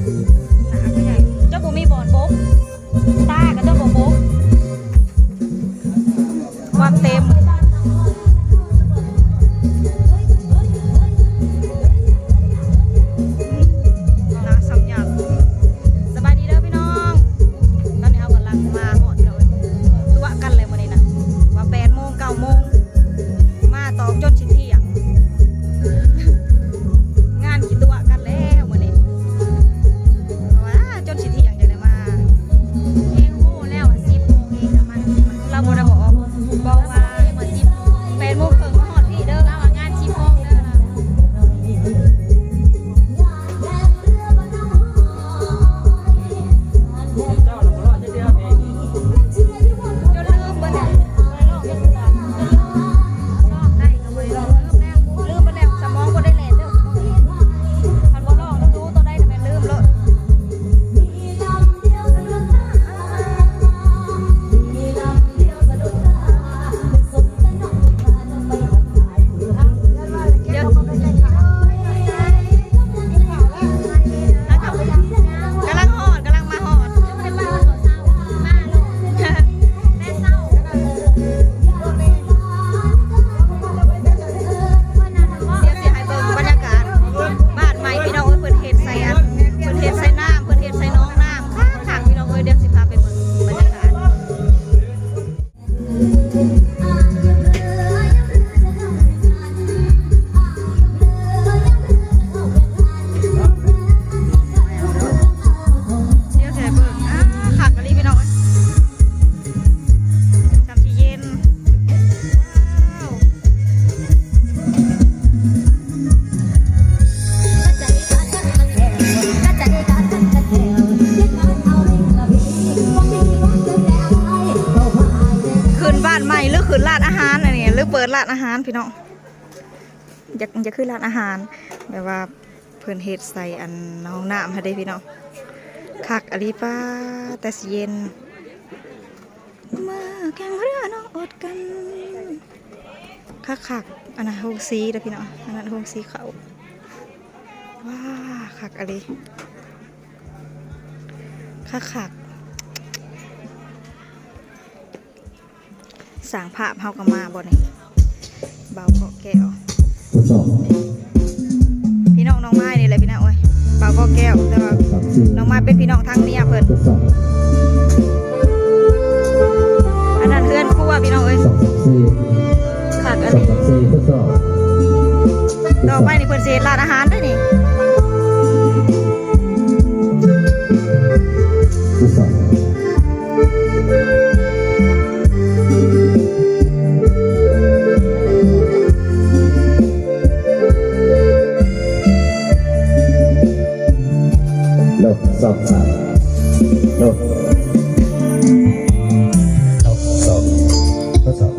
ໜ້າກໍໃຫຍ່ ເຈົ້າບໍ່ມີບ່ອນບົກ ຕາກໍເຈົ້າບໍ່ບົກ ຄວາມເຕັມ ໜ້າສຳຍັນ. ສະບາຍດີເດີພີ່ນ້ອງ ຕອນນີ້ເຮົາກຳລັງມາຮອດເດີ ຕົວະກັນແລ້ວມື້ນີ້ນະ ວ່າແປດໂມງ ເກົ້າໂມງ ມາຕອກຈົນຊິທ່ຽງ ງານຂີ້ຕົວະກັນແລ້ວມື້ນີ້ ເພາະວ່າຈົນຊິທ່ຽງຈັ່ງໄດ້ມາ ເອງຮູ້ແລ້ວວ່າສິບໂມງເອງນະ ມາ ລາວບໍ່ໄດ້ບອກ ບອກວ່າແປດໂມງເຄິ່ງມາຮອດພີ້ເດີ ລາວວ່າງານສິບໂມງເດີ ລາວ ຈົນລືມເບິດແລ້ວ ລືມໄປແລ້ວ ສະໝອງບໍ່ໄດ້ແລ່ນເດີ ຄັນບໍ່ລອງດູໂຕໃດນະແມ່ນລືມໂລດ. ກຳລັງຮອດ ກຳລັງມາຮອດ ດຽວຊິໃຫ້ເບິ່ງບັນຍາກາດບ້ານໃໝ່ພີ່ນ້ອງເອີຍ ເພິ່ນເຮັດໃສ່ອັນ ເພິ່ນເຮັດໃສ່ນ້ຳ ເພິ່ນເຮັດໃສ່ໜອງນ້ຳ ຄັກໆ ພີ່ນ້ອງເອີຍ ດຽວຊິພາໄປເບິ່ງບັນຍາກາດ. ດຽວຊິໃຫ້ເບິ່ງ ອ່າ ຄັກອີ່ຫຼີພີ່ນ້ອງເອີຍ ຊ່ຳຊິເຢັນ ວ້າວ. ຂຶ້ນບ້ານໃໝ່ ຫຼື ຂຶ້ນຮ້ານອາຫານອັນນີ້ ຫຼື ເປີດຮ້ານອາຫານພີ່ນ້ອງ ຢາກ ຢາກຄືຮ້ານອາຫານ ແບບວ່າເພິ່ນເຮັດໃສ່ອັນຫ້ອງນ້ຳຫັ້ນເດ້ພີ່ນ້ອງ ຄັກອີ່ຫຼີ ປ້າ ແຕ່ຊິເຢັນ. ມາແຂ່ງເຮືອນ້ອງອົດກັນ ຄັກໆ ອັນນັ້ນໂຮງສີເດີພີ່ນ້ອງ ອັນນັ້ນໂຮງສີເຂົ້າ ວ້າ ຄັກອີ່ຫຼີ ຄັກໆ. ຊ່າງພາບເຮົາກໍມາບໍ່ນີ້ ບ່າວເກາະແກ້ວ ທົດສອບ ພີ່ນ້ອງນ້ອງມາຍນີ້ແຫຼະພີ່ນ້ອງເອີຍ ບ່າວເກາະແກ້ວ ແຕ່ວ່າ ທົດສອບ ນ້ອງມາຍເປັນພີ່ນ້ອງທາງເມຍເພິ່ນ ທົດສອບ ອັນນັ້ນເຮືອນຄົວພີ່ນ້ອງເອີຍ ສອງ ສາມ ສີ່ ຄັກອີ່ຫຼີ ສອງ ສາມ ສີ່ ທົດສອບ ຕໍ່ໄປນີ້ເພິ່ນຊິເຮັດຮ້ານອາຫານເດ້ນີ້ ທົດສອບ ລົບ ສອບ ສາມ ລົບ ລົບ ສອງ ທົດສອບ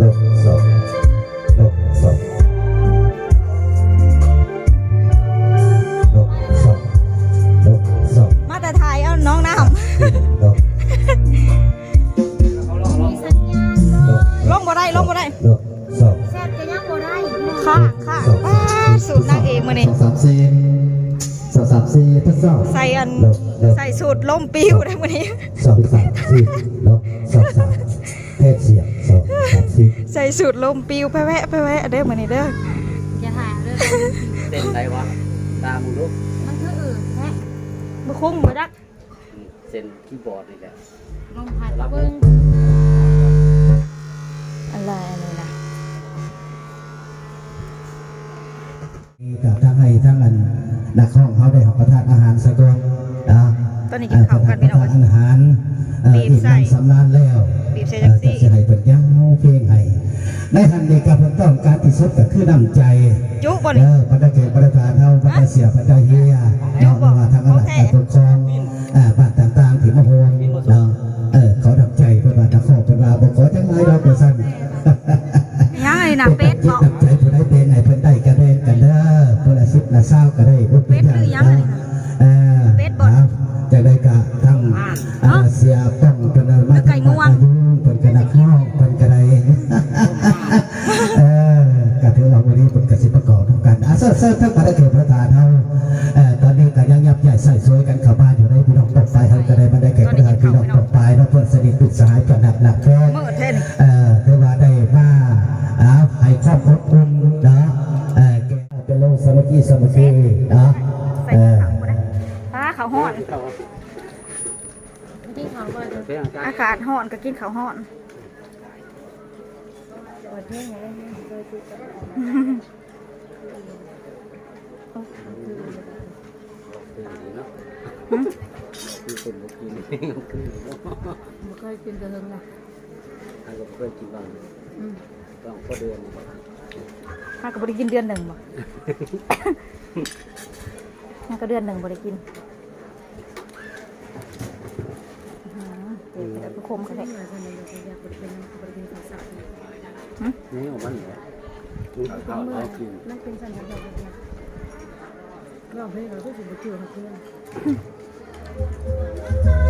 ລົບ ສອງ ລົບ ສອງ ລົບ ສອງ ລົບ ສອງ ມາແຕ່ໄທເອົານ້ອງນ້ຳ ລົບ ມີສັນຍານບໍ່ ລົບ ລົງບໍ່ໄດ້ ລົງບໍ່ໄດ້ ລົບ ສອງ ແຊດກໍຍັງບໍ່ໄດ້ ຄ້າງ ຄ້າງ ສອງ ປາດ ສອງ ສູດນາງເອກມື້ນີ້ ສອງ ສາມ ສີ່ ສອງ ສາມ ສີ່ ທົດສອບ ໃສ່ອັນ ລົບ ລົບ ໃສ່ສູດລົມປິວໄດ້ມື້ນີ້ ສອງ ສາມ ສີ່ ລົບ ສອງ ສາມ ເທດສຽງ ສອງ ສາມ ສີ່ ໃສ່ສູດລົມປິວແພະແວະ ແພະແວະເດີມື້ນີ້ເດີ ຢ່າຖ່າຍເດີ ເສັ້ນໃດວະ ຕາມມຶງດູ ມັນຄືອື່ນແທ້ ບໍ່ຄົງບໍ່ຈັກ ເສັ້ນຄີບອດນີ້ແຫຼະ ລອງພັດເບິ່ງ ອັນລາຍອັນນີ້ນະ ກໍທັງໃຫ້ທັງອັນນັກຮ້ອງເຮົາໄດ້ຮັບປະທານອາຫານສາກ່ອນນະ ຕອນນີ້ກິນເຂົ້າກັນພີ່ນ້ອງ ເອີ ຮັບປະທານອາຫານ ເອີ ອີ່ມນ້ຳສຳລານແລ້ວ ບີບໃສ່ຈັ່ງຊີ້ ເອີ ກໍຊິໃຫ້ເພິ່ນຍາວເພງໃຫ້ ໃນຫັ້ນນີ້ກໍເພິ່ນຕ້ອງການທີ່ສຸດກໍຄືນ້ຳໃຈ ຈຸບໍ່ນີ້ ເອີ ບັນດາແຂກບັນດາທ່ານເຮົາ ບັນດາເສຍບັນດາເຮຍ ເນາະ ຫຼືວ່າທາງຄະນະການປົກຄອງ ອ່າ ບ້ານຕ່າງໆທີ່ມາຮ່ວມເນາະ ເອີ ຂໍນຳໃຈ ເພິ່ນວ່າ ຕາຂໍເພິ່ນວ່າບໍ່ຂໍຫຍັງຫຼາຍດອກ ວ່າຊັ້ນ ຫຍັງອັນນີ້ນະ ເປັດບໍ ເປັນນ້ຳຈິດນ້ຳໃຈ ຜູ້ໃດແບ່ງໃຫ້ເພິ່ນໄດ້ກໍແບ່ງກັນເດີ ຜູ້ລະສິບລະຊາວກໍໄດ້ ບໍ່ເປັນຫຍັງ ເປັດຫຼືຫຍັງອັນນີ້ນະ ເນາະ ເອີ ເປັດບໍ ຈັ່ງໃດກໍທັງ ອ່າ ເອີ ເນາະ ເສຍປ້ອງເພິ່ນມາ ຫຼືໄກ່ງວງ ເພິ່ນກໍນັກຮ້ອງ ເພິ່ນກໍໄດ້ ເອີ ກໍຖືວ່າມື້ ຄວາມອົບອຸ່ນເນາະ ເອີ ແກ່ເປັນໂລງສາມັກຄີສາມັກຄີເນາະ ເອີ ປາເຂົ້າຮ້ອນ ກິນເຂົ້າກ່ອນ ອາກາດຮ້ອນກໍກິນເຂົ້າຮ້ອນ. ຄືເພິ່ນບໍ່ກິນ ບໍ່ເຄີຍກິນແຕ່ເຫິງລະ ອັນບໍ່ເຄີຍກິນບ້າງ ອືມ ຕ້ອງພໍເດືອນ ຫາກໍບໍ່ໄດ້ກິນເດືອນໜຶ່ງບໍ່ ຫາກໍເດືອນໜຶ່ງບໍ່ໄດ້ກິນ. ອືມ ເປັນແບບຄົມຂະແດະ ນີ້ອອກມານີ້ ມັນເປັນສັນຍານ ຮ້ອງເພງ ເຮົາຄືຊິບໍ່ຈື່ຫາເພື່ອນ.